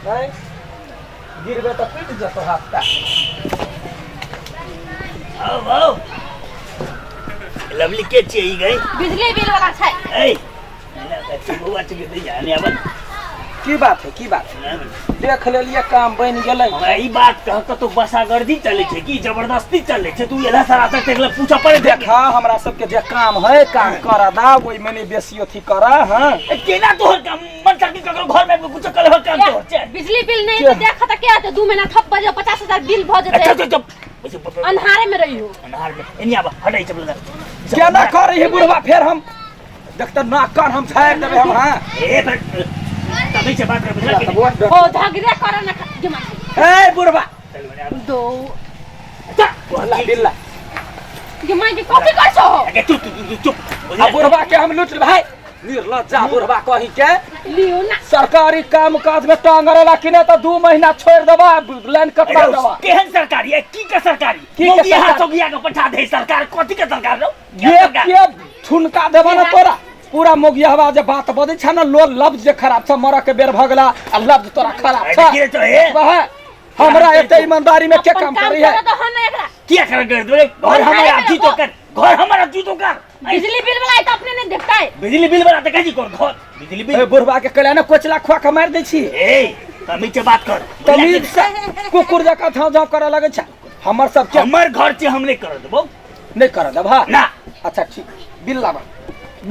हैं? गिरबे तऽ टूटि जेतौ हाथ पैर। आओ आओ लवली के छियै ई गई बिजली बिल वाला छै ए बौआ चुके दै जाने आबन की बात है की बात है देख लेलिए काम बनि गेलै हमरा ई बात कह कतौ बसागर्दी चलै छै की जबरदस्ती चलै छै तू एला सरासर तेगला पूछऽ पड़े देखा हमरा सबके जे काम है काम कर दा ओहिमे नहि बेसी अथी कर हाँ ए, केना तोहर काम मन के ककरो घर में कुछ कलह काम तोहर छै बिजली बिल नहीं तो देख त के आते 2 महीना ठप बजे 50,000 बिल भ अच्छा जेते चुप चुप अन्हारे में रही हो अन्हार में एनी आबा हटै चपल लगा केना कर रही बुढ़वा फेर हम देखते नाक कान हम झाड़ि देबै हम हाँ ए पर तभी से बात कर बुझला कि नहीं? ओ झगड़े कर न जमा ए बुढ़वा चल बने आबा। दो अच्छा बिल्ला बिल्ला जमा के कथी कर छो अगे चुप चुप चुप चुप आ बुढ़वा के हम लूट भाई निर्लज्जा बुढ़वा कही के लियो ना सरकारी काम काज में टांग अड़ेला कि नहीं तो 2 महीना छोड़ देबा लाइन कटवा देबा केहन सरकारी है की के सरकारी की के मोदी यहाँ सरकारी? चौकिया के पठा दे सरकार कथी के सरकार रो ये के ठुनका देबा ना तोरा पूरा मोगियावा जे बात बजै छ ना लो लफ्ज जे खराब छ मरऽ के बेर भऽ गेला आ लफ्ज तोरा खराब छ के तो हे वह हमरा एते ईमानदारी में के अपन काम करी है करो तो हम एकरा किया कर कर दे घर हमारा जीतो कर घर हमारा जीतो कर बिजली बिल वाला है तो अपने नहीं देखता है बिजली बिल वाला तो कहीं कर घर बिजली ए बिल बुढ़वा के कल्याण कोचला खुआ के मारि दै छी ए तमीज से बात कर तमीज से कुकुर जकाँ झाँव झाँव करऽ लगै छ हमर सब के हमर घर से हम नहीं कर देबो नहीं करऽ देब हाँ ना अच्छा ठीक बिल लाबा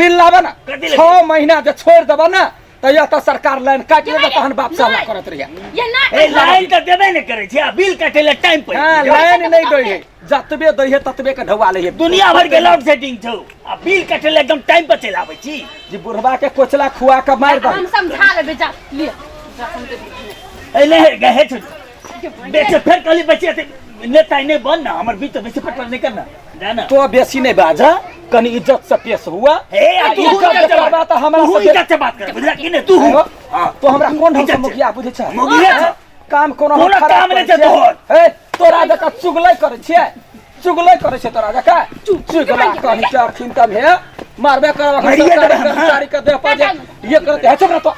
बिल लाबा ना कथी लेबै? 6 महीना जे छोड़ि देबा ना तऽ या तऽ सरकार लाइन काटि लेतै तहन बाप साला करत रहिया ये ना ए लाइन तो देबे नहीं करे छी आ बिल काटे ले टाइम पर हाँ लाइन नहीं दै है जतबे दै है ततबे के ढौआ लै है दुनिया भर के लोड सेटिंग छौ आ बिल काटे ले एकदम टाइम पर चल आबै छी जी बुढ़वा के कोचला खुआ के मारि दही हम समझा लेबे जा लियो जा हम दे ए ले गहे छौ बेचे फेर कहली बचिया ते नेता नहीं बन ना हमर बीच बेसी पटल नहीं करना जाना तो बेसी नहीं बाजा कनी इज्जत से पेश हुआ हे आ तू इज्जत से करबा तऽ हमरा तू सबके- इज्जत से बात कर बुझला कि नहीं तू आयो, हां तो हमरा कोन ढंग से इज्जत से। मुखिया बुझै छै मुखिया छै। काम कोनो हम कोनो खराब काम नहि करै छै छियै। तोहर। हे तोरा जकाँ चुगलै करै छियै चुगलै करै छै तोरा जकाँ चुगला कहीं के अखिन तब हे मारबे करब अखन मारिए सरकारी देबै हम, हाँ। कर्मचारी के देह पर जे ये करते हे चुप रह तो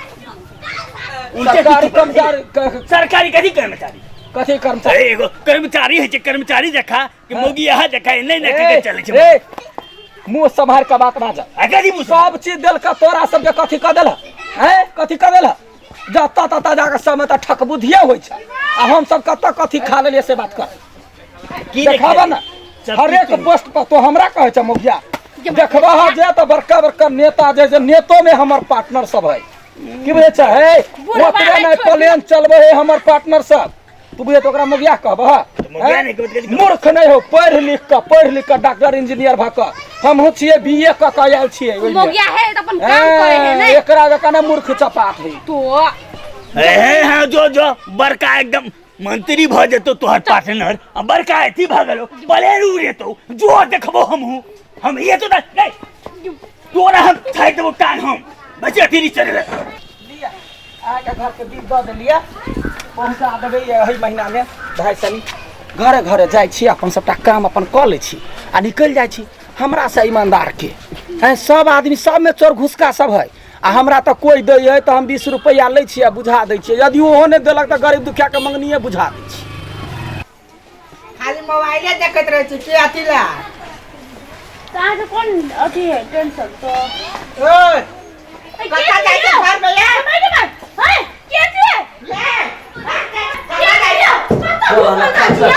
उल्टे सरकारी चुप रह। कर्मचारी सरकारी कथी कर्मचारी कथी कर्मचारी ए, एगो कर्मचारी है छै कर्मचारी जखा कि मौगी यहाँ जखा नहीं नहीं के चले छै ए, मुंह सम्हार के बात बाज अगर ही मुंह सब चीज देलक तोरा सबके कथी कऽ देलक हैं कथी कऽ देलक जतऽ ततऽ जाकऽ समय तऽ ठकबुद्धिए होइ छै आ हम सब कतऽ कथी खा लेलियै से बात कर की नहीं देखाबऽ ने सब हरेक चीज पोस्ट पर तो हमरा कहै छै मुखिया देखबह जे तऽ बड़का बड़का नेता जे जे नेतो में हमर पार्टनर सब है की बुझै छै हे बुढ़बा ओतबे है नहि छोट। प्लेन चलबै है हमर पार्टनर सब तू बुझै तऽ ओकरा मुखिया कहबह मुखिया हैं? नहि कहबै तऽ कथी मूर्ख नहि हो पढ़ि लिख कऽ पढ़ि लिख कऽ डॉक्टर इंजीनियर भऽ कऽ हमहूँ छियै बी ए कऽ कऽ आयल छियै ओहिमे। मोगिया है तो अपन काम करे है हैं, नहीं एकरा जकाँ नहि मूर्ख चपाट है तो ए हाँ जो जो बड़का एकदम मंत्री भऽ जेतौ तोहर पार्टनर आ बड़का अथी भऽ गेलो प्लेन उड़ेतौ जो देखबो हमहूँ हम ये तो नहीं तोरा हम छाड़ि देबो टांग हम बचे अथी नहीं चले लिअ अहाँके घरके बिल दऽ देलियै पहुँचा देबै एहि महीनामे भाइ सनी घरे घरे जाइ छी अपन सबटा काम अपन कऽ लै छी आ निकलि जाइ छी हमरासँ ईमानदारके हैं सब आदमी सबमे चोर घुसका सब है आ हमरा तऽ कोइ दै है तऽ हम 20 रुपैआ लै छी आ बुझा दै छियै यदि ओहो नहि देलक तऽ गरीब दुखियाके मंगनिए बुझा दै छी खाली मोबाइले देखैत रहै छी के अथी ला तऽ अहाँके कोन अथी है टेंशन तो ओए कतऽ जाइ छै घर में ये के छियै ये के छियै कतऽ घुसल जाइ छियै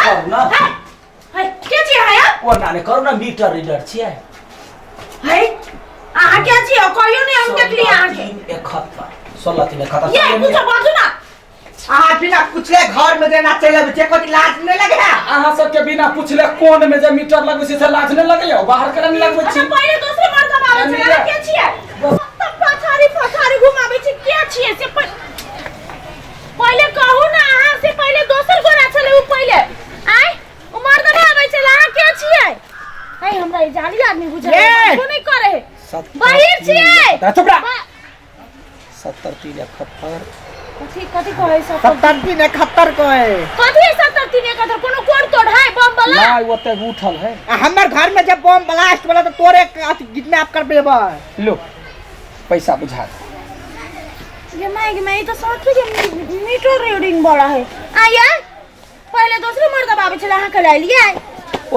है के छियै है ओना नहि करू ने मीटर रीडर छियै है अहाँ के छियै कहियो नहि हम देखली अहाँके 71 16 3 71 ये कुछो बाजू ना अहाँ बिना पूछले घर में जेना चलि अबै छियै कथी लाज नहि लगे है अहाँ सबके बिना पूछले कोन में जे मीटर लगबै छै से लाज नहि लगैया बाहर केना नहि लगबै अच्छा छी पहिले दोसरे मर्द आबै छै अहाँ के छियै तब पछाड़ी पछाड़ी घुमाबै छी के छियै से पहिले कहू ना अहाँ से पहिले दोसर गोरा छलै उ पहिले आय उ मर्द आबै छलै अहाँ के छियै है हमरा ई जाली आदमी बुझल ये! नहीं करे है बहिर छियै चुप रह 70 3 71 कथी कथी कहै सब 70 3 71 कहे कथी 70 3 71 कोनो कोड तोड़ है बम वाला नहीं ओते उठल है आ हमर घर में जब बम ब्लास्ट वाला तो तोरे अथी किडनैप कर देबै लो पैसा बुझा दे। ये my गे my, ई तो साथे के मीटर रीडिंग बड़ा है। आया पहले दोसरे मर्द आबै छलै, अहाँ के लियै।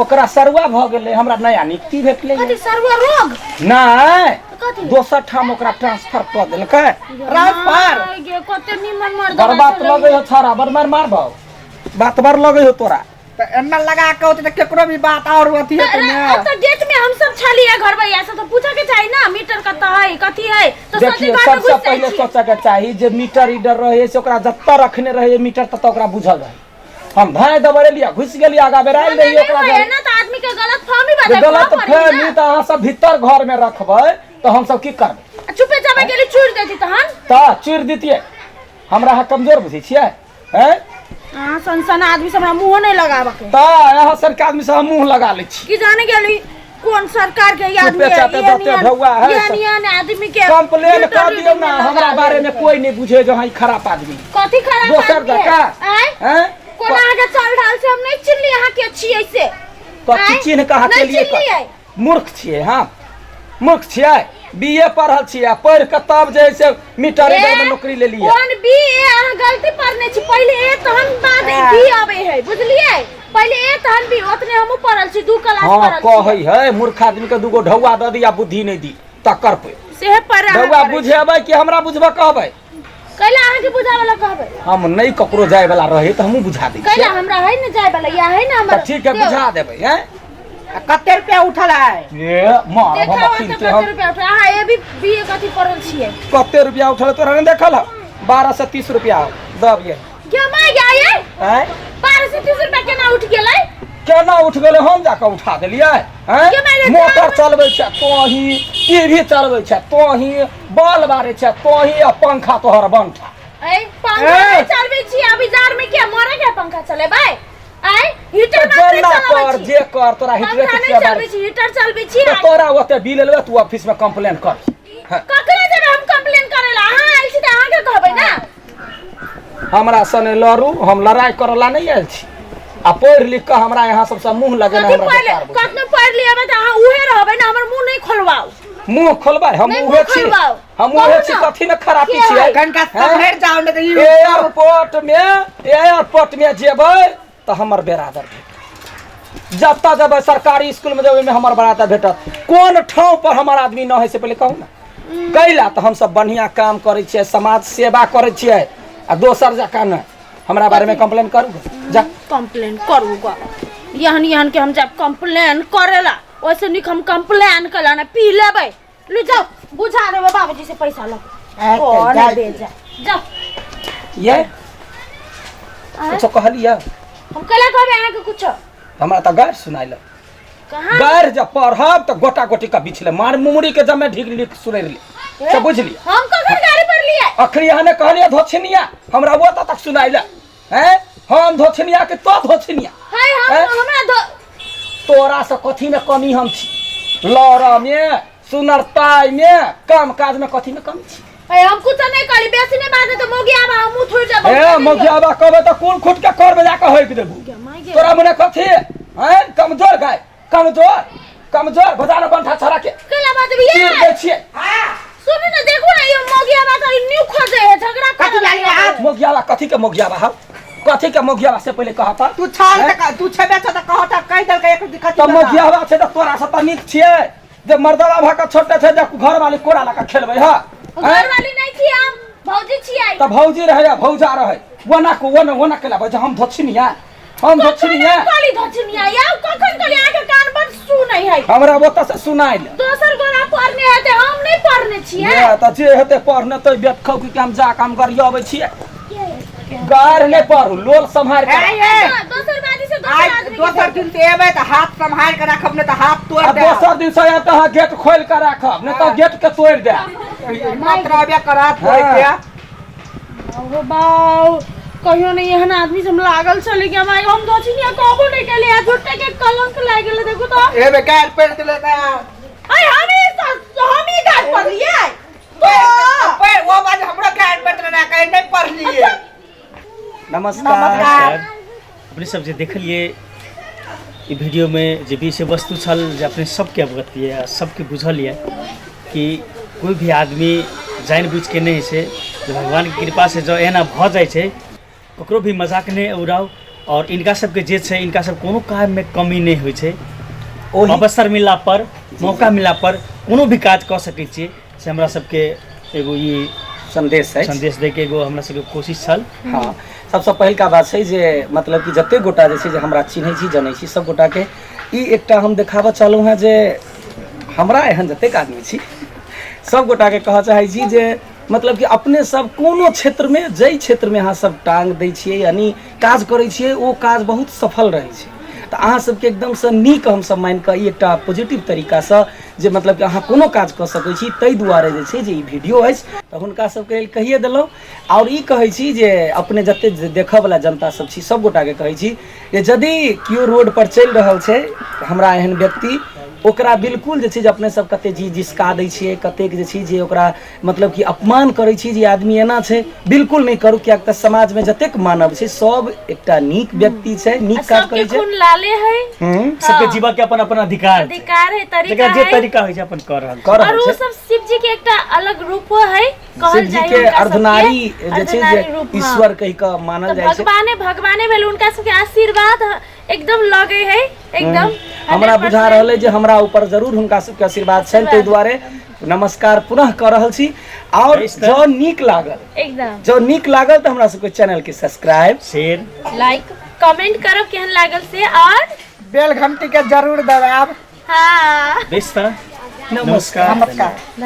ओकरा सरुआ भऽ गेलै, हमरा नया नियुक्ति भेटलै। कथी सरुआ रोग? नहि, कथी? दोसर ठाम ओकरा ट्रांसफर कऽ देलकै। ट्रांसफर? My गे, कते निमन मर्द बर्बाद लगै हो छौड़ा, बड़ मार मारबौ, बात बड़ लगै हो तोरा। तऽ एना लगा के होतै तऽ केकरो भी बात और अथी हेतै ने। अब तो गेट में हम सब छलिए घर भैया से तो पूछे के चाही ना मीटर कत है कथी है, तो सोचे देखियौ, घर में सबसँ घुस जाइ पहिले छी। सोचऽ के चाही जे मीटर रीडर रहै से ओकरा जतऽ रखने रहै मीटर ततऽ ओकरा बुझल रहै। हम धाय दबरेलियै, घुसि गेलियै, आगाँ बेरायल नहि रहियै ओकरा होइए जरे। ना तऽ आदमी के गलत फहमी जे बता गलत फहमी तऽ अहाँ सब भीतर घर में रखबै तऽ हम सब की करबै? चुपे चापे गेली चूर देती तहन। तऽ चूरि दितियै। हमरा अहाँ कमजोर बुझै छियै? हैं? अहाँ सन सन आदमी से हमरा मुँहो नहि लगाबऽ के। तऽ अहाँ सरकार आदमी से हम मुँह लगा लै छी। की जाने गेली कोन सरकार के आदमी चुपे है, चापे एहन जते एहन- ढौआ है एहन सब। एहन आदमी के कंप्लेन मीटर कर दियौ रीडिंग ना, में लगा हमरा बारे में देलकै। कोई नहीं बुझे जो हाँ ई खराब आदमी। कथी खराब दोसर आदमी है? जकाँ। आँय? हैं? कोना अहाँके चाल ढाल से हम नहीं चिन्हली अहाँ के छियै से। कथी आँय? चिन्ह कहाँ नहि के लिए? चिन्हलियै। मूर्ख छियै हम, मूर्ख छियै? बी ए पढ़ल छियै आ पढ़ि कऽ तब जे है से मीटर रीडर में नौकरी लेलियै। कोन बी ए? अहाँ गलती पढ़ने छी, पहिले ए तहन बाद बी आबै है, बुझलियै? पहिले ए तहन बी, ओतने हमहूँ पढ़ल छी, दू क्लास हाँ पढ़ल छी। कहै है मूर्ख आदमी के दूगो ढौआ दऽ दी आ बुद्धि नहि दी तकर पे सेहे पर अहाँ ढौआ करै छी। बुझेबै कि हमरा बुझबऽ कहबै? कैला अहाँके बुझाबै लए कहबै? हम नहि ककरो जाय वाला रहै तऽ हमहूँ बुझा दै कैला छियै। हमरा है ने जाय वाला, या है ने हमर। तऽ ठीक है, देव। बुझा देबै। हैं? आ कते रुपया उठल है? ए मार हम देखाउ अहाँ अखन कते के हम रुपया उठल। अहाँ ए बी बी ए कथी पढ़ल छियै? कते रुपया उठल तोरा नहि देखल हौ? 1230 रुपया दबियै। गे my गे, ये आँय? 1230 रुपया केना उठ गेलै? केना उठ गेलै? हम जाकऽ उठा देलियै। आँय? के मारे मोटर जामे- चलबै छै तोही, टीवी चलबै छै तोही, बॉल बारै छै तोही आ पंखा तोहर बंठा। ए पंखा ए! नहि चलबै छी अभी जाड़ में, के मरे के पंखा चलेबै? आय हीटर तऽ मात्र जेना चलाबै कर छी। जे कर तोरा हीटरे पंखा के नहि किया चलबै बारै? छी, हीटर चलबै छी। तऽ तोरा ओते बिल एलबै, तू ऑफिस में कंप्लेन कर। हाँ, ककरा जेबै हम कंप्लेन करे ला? अहाँ आयल छी तऽ अहाँके कहबै ना। हमरा सने लड़ू, हम लड़ाइ करऽ ला नहि आयल छी। आ पढ़ि लिख कऽ हमरा यहाँ सबसँ मुँह लगेना कथी हमरा पढ़ बेकार बुझाइ। कतनो पढ़ लियबै तऽ अहाँ उहे रहबै ना, हमर मुँह नहि खोलवाउ। मुँह खोलबै? हम नहि, उहे मुँह छी। खोलबाउ। हम कहू उहे छी। ना। कथी में खराबी के छियै? है? कनिका हैं? सम्हरि जाउ ने तऽ ई एयरपोर्ट में, एयरपोर्ट में जेबै तऽ हमर बेरादर भेटत। जतऽ जेबै सरकारी स्कूल में जेबै ओहिमे हमर बरादर भेटत। कोन ठाँव पर हमर आदमी न है से पहिले कहू ना। कैला तऽ हमसब बढ़िआँ काम करै छियै, समाज सेवा करै छियै आ दोसर जकाँ नहि। हमरा बारे में कंप्लेन करू जा। कंप्लेन करू ग, एहन एहन के हम जाब कंप्लेन करेला, ओइसे नीक हम कंप्लेन कला ना पी लेबै। लू जाओ बुझा देबै बाबूजी से पैसा लो। अच्छा, कौन जाइ बेजा जाओ। ये आँय? कुछो कहलियै? हम कैला कहबै अहाँके कुछो? हमरा तऽ गारि सुनाइल। कहाँ गारि जब पढ़ब तऽ गोटा गोटी के बिछले मार मुमरी के जमे ढीक लिख सुनै ले से बुझलियै। हम कखन गाड़ी पर लियै? अखनी अहाँ ने कहलियै धोछनिया, हमरा वो तक सुनाइल हैं। हम धोछनिया के तो धोछनिया हाय हम हैं? हमरा धो तोरा से कथी में कमी हम छी? लड़ में, सुनरताई में, काम काज में कथी में कमी छी? ए, हम कुछ नहीं कहली, बेसी नहीं बात तो मोगी आबा हम मुंह थोड़ जाब। ए मोगियाबा कहबे तऽ कुल खुट के कर बजा के होइक देबू। तोरा मने कथी हैं? कमजोर गाय, कमजोर कमजोर बजानो बंठा छड़ा के कैला बात भी चीर दै छियै। हाँ सुनू ना, देखू ना ये मोगी आबा तो न्यू खोजे है झगड़ा कथी करे लागलै हाथ? मोगियाबा कथी के मोगियाबा हौ? कथी के मोगियाबा से पहिले कहऽ तऽ। तू छल तऽ तू छेबे छ तऽ कहत तऽ कहि देलकै एक दिक्कत। तऽ मोगियाबा छै तऽ तोरा से तऽ नीक छियै जे मर्दबा भऽ कऽ छोटे छै जे घरवाली कोरा लऽ कऽ खेलबै हँ? घर वाली नहीं छी हम, भौजी छियै। तऽ भौजी रहै या भौजा रहै, ओना को ओना ओना केला बजे हम धोछनिया, हम धोछनिया। कहली धोछनिया या कखन कहली? अहाँके कान बड सुनै है। हमरा ओतऽ से सुनाइल। दोसर गोरा पढ़ने हेतै, हम नहीं पढ़ने छियै। ये तऽ जे हेतै पढ़ने तऽ बेट खौ कि हम जा काम गरियबै छियै। गार नहि पढ़ू, लोल सम्हारि ए कऽ ए दोसर बाजी से दोसर आइ आदमी के दोसर दिन से एबै तऽ हाथ सम्हारि के राखब, नहि तऽ हाथ तोड़ि आ देब। दोसर दिन से आयब तऽ अहाँ गेट खोलि कऽ राखब, नहि तऽ गेट के तोड़ि देब। हिम्मत रहबे करत तोड़ि के। ओ बाउ, कहियो नहीं एहन आदमी से हम लागल छलै कि हम हम दोछिनिया कहबो नहीं केलियै, आ झूठे के कलंक लागि गेलै। देखू तऽ एबे गारि पड़ि गेलै तऽ अरे हम ही गारि पढ़लियै तो पर वो बात हमरो गारि पड़ि गेलै, कहीं नहि पढ़लियै। नमस्कार। नमस्कार। अपने सब जे देखलिए ई वीडियोमे जे विषय वस्तु छल जे अपने सबके अवगत यऽ, सबके बुझल यऽ कि कोई भी आदमी जानि बुझिके नहि होइ छै। जे भगवानके कृपासँ जँ एना भऽ जाइ छै, ककरो भी मजाक नहि उड़ाउ। आओर इनका सबके जे छै, इनका सब कोनो काजमे कमी नहि होइ छै। ओही अवसर मिलला पर, मौका मिलला पर कोनो भी काज कऽ सकै छियै, से हमरा सबके एगो ई संदेश अछि। संदेश दैके एगो हमरा सबके कोशिश छल। हँ, सबसँ पहिलका बात छै जे मतलब कि जतेक गोटा जे छै जे हमरा चिन्है छी, जनै छी, सब गोटाके ई एकटा हम देखाबऽ चाहलहुँ हेँ जे हमरा एहन जतेक आदमी छी, सब गोटाके कहऽ चाहै छी जे मतलब कि अपने सब कोनो क्षेत्रमे, जाहि क्षेत्रमे अहाँ सब टांग दै छियै यानी काज करै छियै, ओ काज बहुत सफल रहै छै। तऽ अहाँ सबके एकदमसँ नीक हमसब मानि कऽ ई एकटा पॉजिटिव तरीकासँ जे मतलब कि अहाँ कोनो काज कऽ सकै छी, ताहि दुआरे जे छै जे ई वीडियो अछि तऽ हुनका सबके लेल कहिए देलहुँ। आओर ई कहै छी जे अपने जते देखऽवला जनता सब छी, सब गोटाके कहै छी जे यदि केओ रोड पर चलि रहल छै हमरा एहन व्यक्ति, ओकरा बिल्कुल जे छै जे अपने सब कते जी जिसका दै छियै, कतेक जे छै जे ओकरा मतलब कि अपमान करै छी जे आदमी एना छै, बिल्कुल नहि करू। किएक तऽ समाजमे जतेक मानव छै सब एकटा नीक व्यक्ति छै, नीक काज सबके करै छै। खून लाले है। सबके जीवा के अपन अपन अधिकार छै। अधिकार है, तरीका जकरा जे है। तरीका होइ छै अपन कऽ रहल छै। कऽ और रहल ओ छै। सब शिव जी के एकटा अलग रूपो है कहल शिव जी जाय के हुनका सबके। अर्धनारी जे छै जे अर्धनारी रूप, हाँ। ईश्वर कहि कऽ मानल तऽ जाइ छै। भगवाने भगवाने भेल, हुनका सबके आशीर्वाद एकदम लगे है एकदम। हमरा 100%। बुझा रहल अइ जे हमरा ऊपर जरूर हुनका सबके आशीर्वाद छनि, ताहि दुआरे नमस्कार पुनः कऽ रहल छी। आओर बेस तऽ। जँ नीक लागल, एकदम जँ नीक लागल तऽ हमरा सबके चैनल के सब्सक्राइब, शेयर, लाइक, कमेंट करब केहन लागल से, और बेल घंटी के जरूर दबायब। हाँ बेस तऽ नमस्कार। नमस्कार।